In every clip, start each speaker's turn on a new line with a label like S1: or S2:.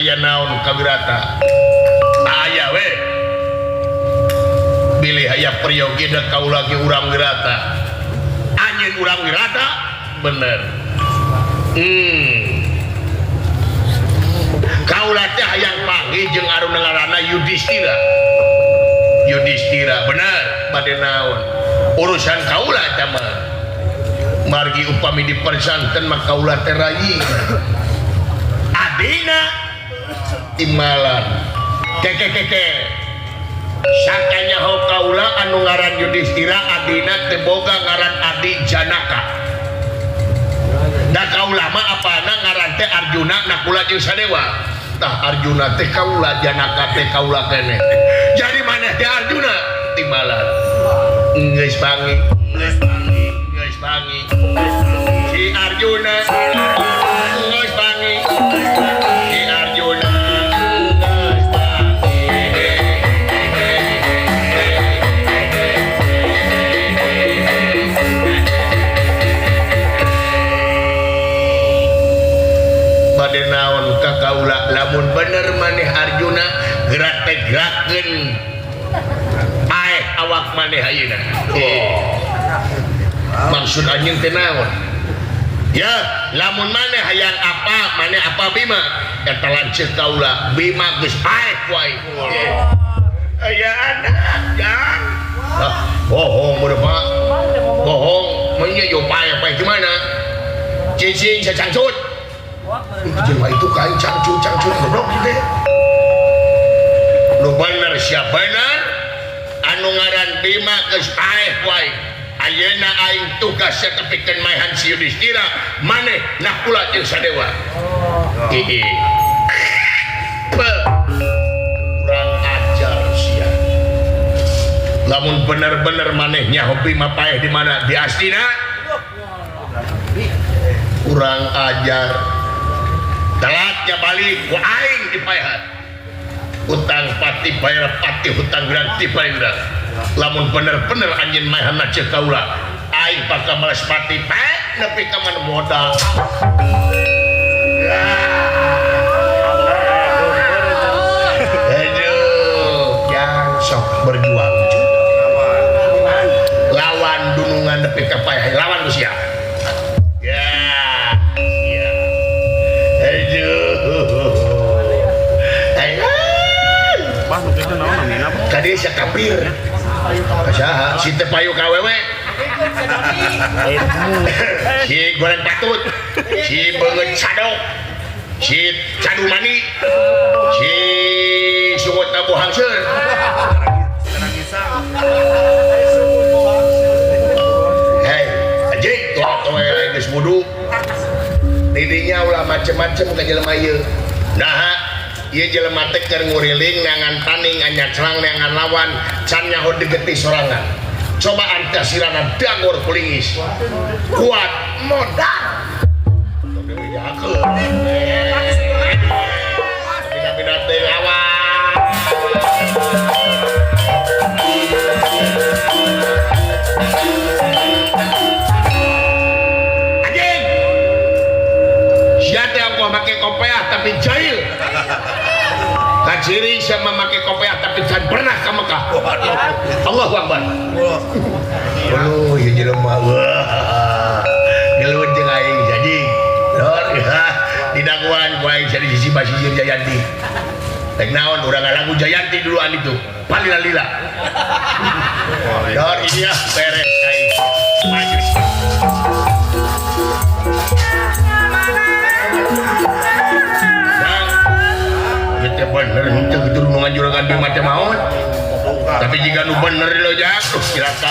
S1: Aya naon ka Wirata? Aya we. Bilih aya peryogi da kaula ge urang Wirata. Anjeun urang Wirata? Bener. Kaula teh hayang panggih jeung aruna ngaranna Yudhistira. Yudhistira bener bade naon? Urusan kaula teh mah. Margi upami dipersanten mah kaula teh rayi. Adina timbalan keke sakanya ho kaula anu ngaran Yudhistira adina teu boga ngaran Adi Janaka. Da kaula mah apana ngaran teh Arjuna Nakula jeung Sadewa. Tah Arjuna teh kaula, Janaka teh kaula keneh. Jadi maneh teh Arjuna timbalan. Geus pangi, geus pangi, geus pangi. Si Arjuna geus pangi. Si Arjuna geus pangi. Bade naon ka kaula lamun bener maneh Arjuna gerak teh gerakeun aeh awak maneh ayeuna. Maksud anjeun teh naon? Ya, lamun maneh hayang apa, maneh apa Bima? Eta lanceuk kaula, Bima geus paeh ku aing. Aya anak, jang. Ah, bohong bodoh Pak. Bohong, mun ieu paeh-paeh gimana? Cicing sacangcut. Jelema itu kain cangcut cangcut goblok gitu. Nu bener sia bener, anu ngaran Bima geus paeh ku aing. Ayeuna aing tugas satepikeun maehan si Yudhistira, maneh Nakula jeung Sadewa. Heeh. Kurang ajar sia. Lamun bener-bener maneh nyaho Bima paeh di mana? Di Astina. Kurang ajar. Telatnya balik ku aing dipaehan. Hutang pati bayar pati, hutang ganti bayar. Lamun bener-bener anjeun maehan ceuk kaula, aing bakal malas pati paeh nepi ka mana modal. Aduh, yang sok berjuang cuy. Lawan dunungan nepi ka paeh, lawan ku sia. Ya, ya. Aduh. Ayo.
S2: Bah, nu kitu naon namina?
S1: Tadi sia kafir. Saha? Si teu payu ka awewe. Si goreng patut, si beungeut sadok, si cadu mani, si sungut tabu hangseur. Hei, anjing, tuh we geus wudu. Didinya ulah macem-macem ka jelema ieu. Nah, ieu jelema teh keur nguriling neangan taning anyaclang neangan lawan can nyaho digeti sorangan. Coba antasirana dangor kulingis. Kuat modal. Bina-bina teh lawan. Anjing. Sia teh ongkoh make kopeah tapi jahil. Kaciri sia make kopeah tapi can pernah ka Mekah. Allahu Akbar. Aduh, ieu jelema. Wah. Gelut jeung aing jadi. Lor, didaguan ku aing jadi sisi basijir Jayanti. Rek naon urang ngalagu Jayanti duluan itu. Palila-lila. Lor, ini ya beres aing. Maju. Kita bener henteu kitu nu ngajuragan Bima teh maot. Tapi jika nu bener lo jatuh cilaka.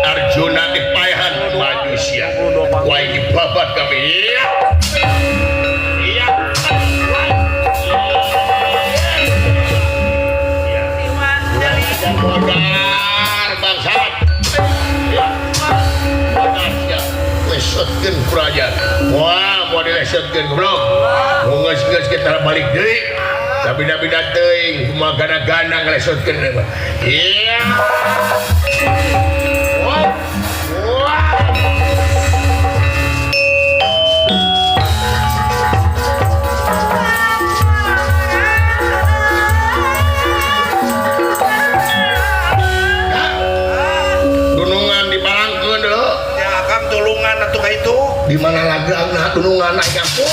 S1: Arjuna dipaehan maju sia. Wah ini babat kami. Iya. Iya. Praja. Wah, moal dilesetkeun goblok. Mun geus-geus kita balik deui. Tapi-tapi teuing kumaha gana-gana ngalesotkeun deui. Iya. Wah. Wah. Dunungan dibalangkeun deui.
S3: Ya akang tulungan atuh ka itu.
S1: Di mana lagrangna dunungan aing ampun.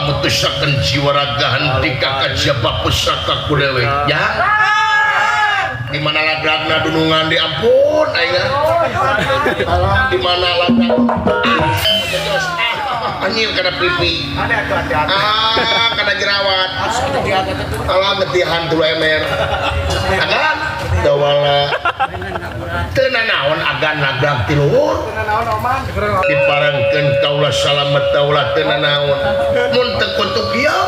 S1: Mutusaken jiwa raga hentika kajaba pusaka ku dewe ya di mana lagragna dunungan di ampun aing di mana lagragna anjir kana pipi ah kana jerawat alah getihan 3 ember agan dawala teu nanaon agan lagrag ti luhur diparengkeun kaula salamet kaula teu nanaon mun teu kutuk ieu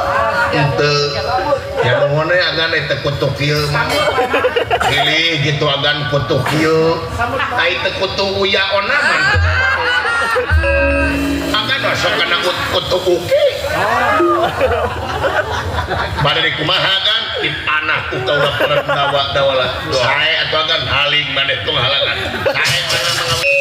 S1: henteu ya nuhun we agan teu kutuk ieu mah pilih gitu agan kutuk ieu ai teu kutuk uya ona mah agan sok kana kutuk uki bade di kumaha agan dipanah ku kaula para dawa dawala sae atuh agan haling maneh tong halangan sae mana mangawujud.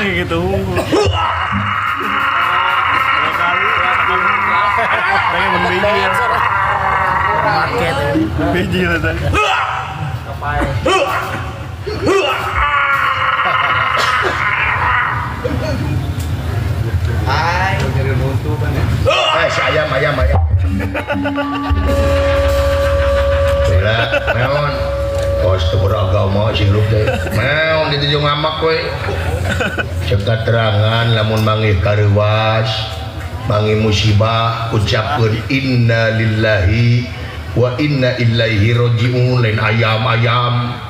S2: Gitu. Biji lah.
S3: Hai.
S1: Bela, naon? Kos teu beragama sing hirup teh. Naon dituju ngamak we. Cek katerangan lamun manggih kareuwas, manggih musibah, ucapkeun inna lillahi wa inna ilaihi rajiun, lain ayam-ayam.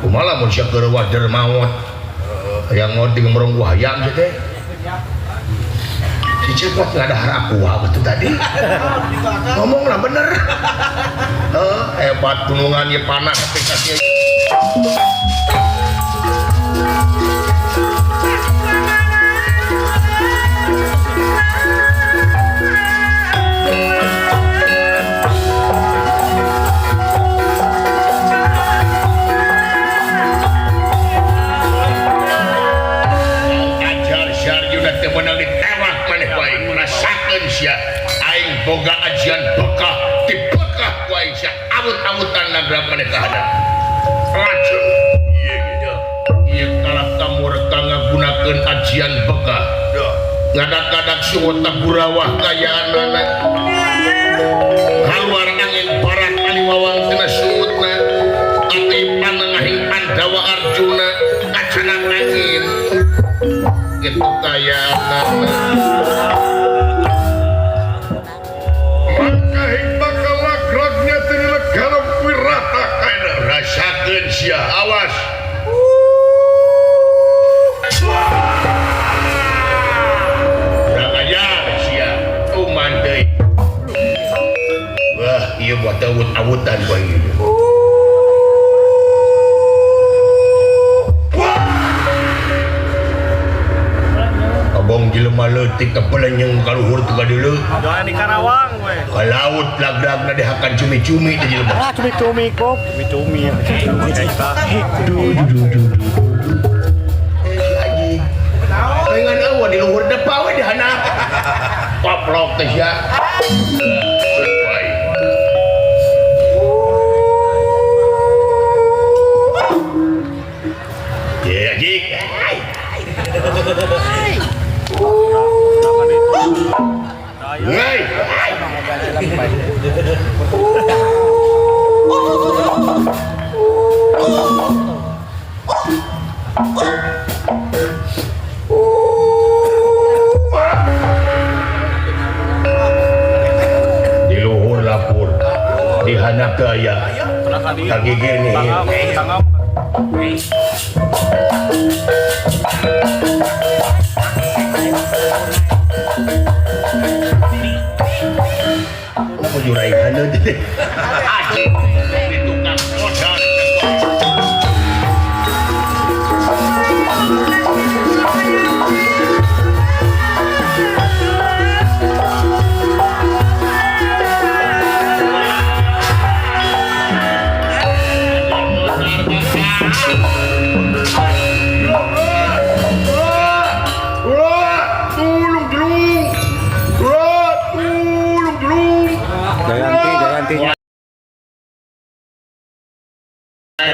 S1: Kumaha lamun sia kareuwas der maot. Hayang ngot di merong gua hayam sia teh. Si Cepot ngadahar aku waktu tadi. Ngomong lah bener. Hebat gunungan ye panah aplikasi. Ajar Syarjuna teu meunang ditewak maneh wae. Rasakeun sia aing boga ajian bekah dibekah ku aing sia awut-awutan nagrab maneh ka hadap. Racun ieu gitu. Ieu kalap kamurka ngagunakeun ajian bekah. Ngadak-ngadak sungut taburawah kayaanana. Kaluar angin barat aliwawang tina sungutna. Ati panengahing Pandawa Arjuna kacanak angin. Gitu kayaanana. Mangkahing bakal lagragnya teu negara wirata kaena. Rasakeun sia awas. Kurang ajar sia. Tuman deui. Wah, ieu mah awut-awutan bae ieu. Abong jelema leutik kapelenyeng ka luhur teu kadeuleu.
S2: Doa di Karawang we.
S1: Ka laut lagragna dihakan cumi-cumi teh jelema.
S2: Ah, cumi-cumi kok. Cumi-cumi.
S1: Duh duh duh duh. Si Haji. Kaingan eueuh di luhur depa we dihana. Koplok teh sia. Ye, Haji. Hei. Di luhur lapur, di handap teu aya. Kagigir nih. Aku jurai haneut teh. Aji di tukang modal.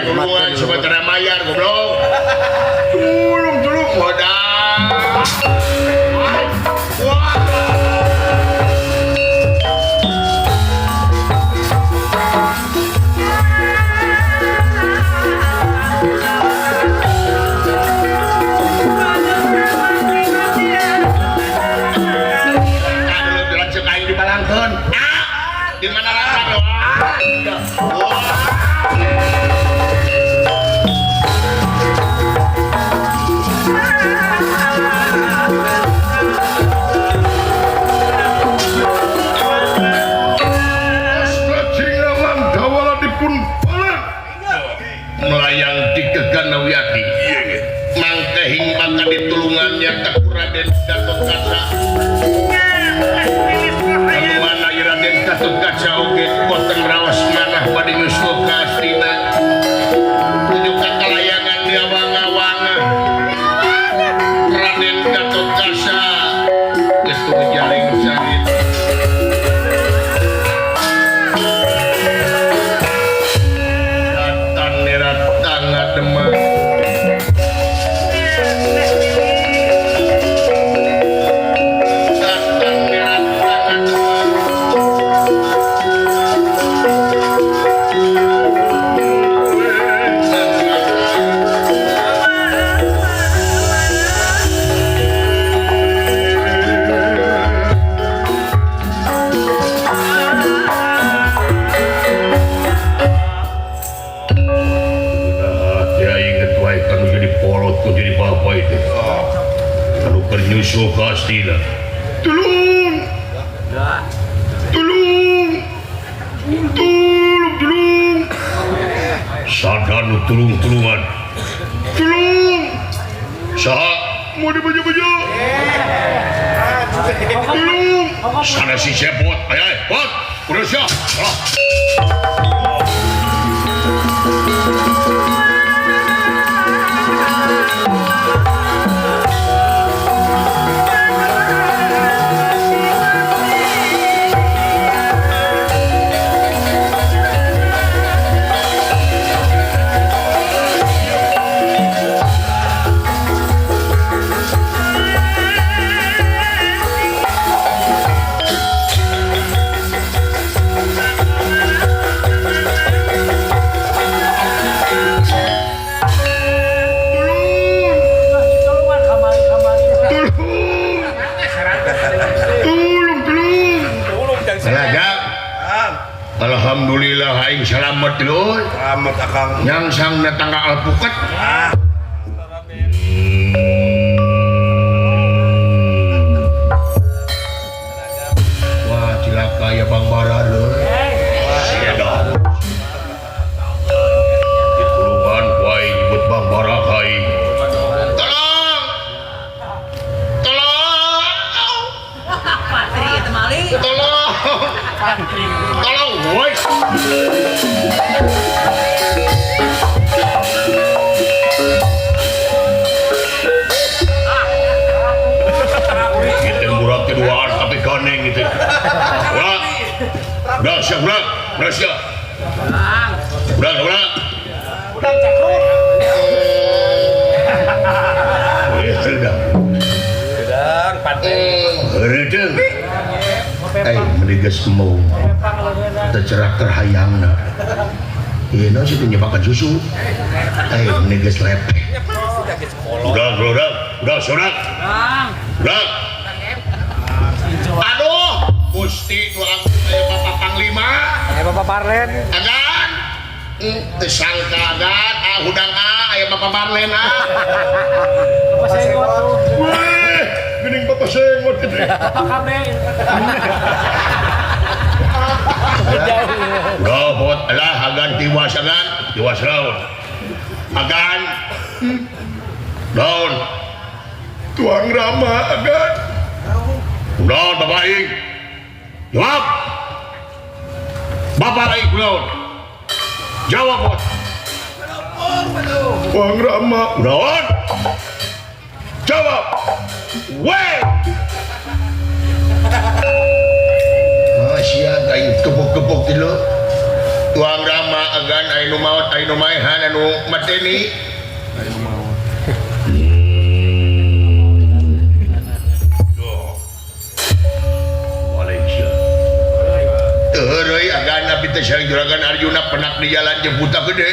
S1: Tulungan sementara mayar goblok. Tulung tulung modal. Wah. Aduh, lanceuk aing dibalangkeun. Ah, di mana larang? Wah. Wah. Melayang di Geganawiyati mangkehing maka ditulungannya ka Raden Gatotkaca. Anu mana Raden Gatotkaca oge boten raos manah bade nyusul ka Astina nuju ka kalayangan di awang-awang. Raden Gatotkaca geus jaring jarit. Datang Dikolot ku jadi bapa itu. Anu keur nyusul ka Astina. Tulung. Tulung. Tulung, tulung. Sadar nu tulung-tulungan. Tulung. Saha mau dibejo-bejo. Tulung. Sana si Cepot. Ayo, ayo, pot. Udah siap. Alhamdulillah aing selamat lho.
S3: Selamat akang.
S1: Yang sang tangga alpukat. Wah, cilaka ya Bang Bara lho. Sia dah. Ditulungan ku aing nyebut Bang Bara ka aing. Tolong. Tolong.
S4: Patri eta mali.
S1: Tolong. Tolong, woi. Kita murah keduaan tapi ganeng gitu. Ulah, udah siap, ulah, udah siap. Udah, ulah.
S2: Udah cakrut.
S1: Sudah.
S3: Sudah, pantai.
S1: Heureudeuh. Menigas mau tercerak terhayangna. Iya, no sih nyebakan susu. Menigas lepek. Udah, udah, udah, sudah. Udah. Aduh, Gusti nu agung aya Bapak Panglima.
S2: Aya Bapak Barlen.
S1: Agan. Teu sangka agan, ah hudang ah aya Bapak Barlen ah.
S2: Bapak Sengot tuh.
S1: Weh, geuning Bapak Sengot kitu.
S2: Bapak KB.
S1: Robot lah agan tiwas agan, tiwas laun. Agan. Daun. Tuang Rama agan. Daun Bapak aing. Jawab. Bapak aing daun. Jawab bos. Tuang Rama daun. Jawab. Weh. Ah sia aing kepok-kepok ti lo. Tuang Rama agan aing nu maot aing nu maehan anu mateni. Heureuy agan abdi teh sareng Juragan Arjuna penak di jalan jeung buta gede.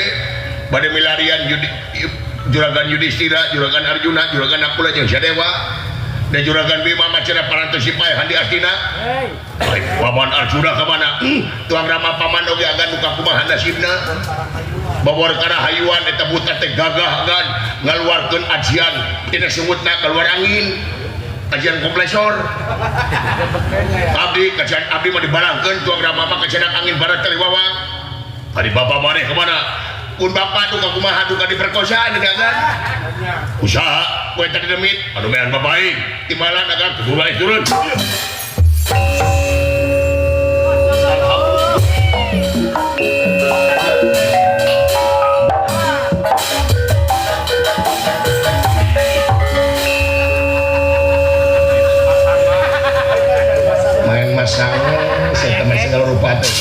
S1: Bade milarian Juragan Yudhistira, Juragan Arjuna, Juragan Nakula jeung Sadewa. Dan Juragan Bima mah cenah parantos si paehan di Astina. Paman Arjuna ka mana? Tuang Rama paman oge agan duka kumaha nasibna. Babor kana hayuan eta buta teh gagah agan ngaluarkeun ajian tina sungutna keluar angin. Ajian kompresor. Abdi kajian abdi mah dibalangkeun Tuang Rama mah kacenak angin barat taliwawang. Ari bapa maneh ka mana? Pun bapa duka kumaha duka diperkosa deui agan. Usaha we tadi demit anu mean bapa aing timbalan agan kudu bae turun. Main masang saya teman segala rupa teh.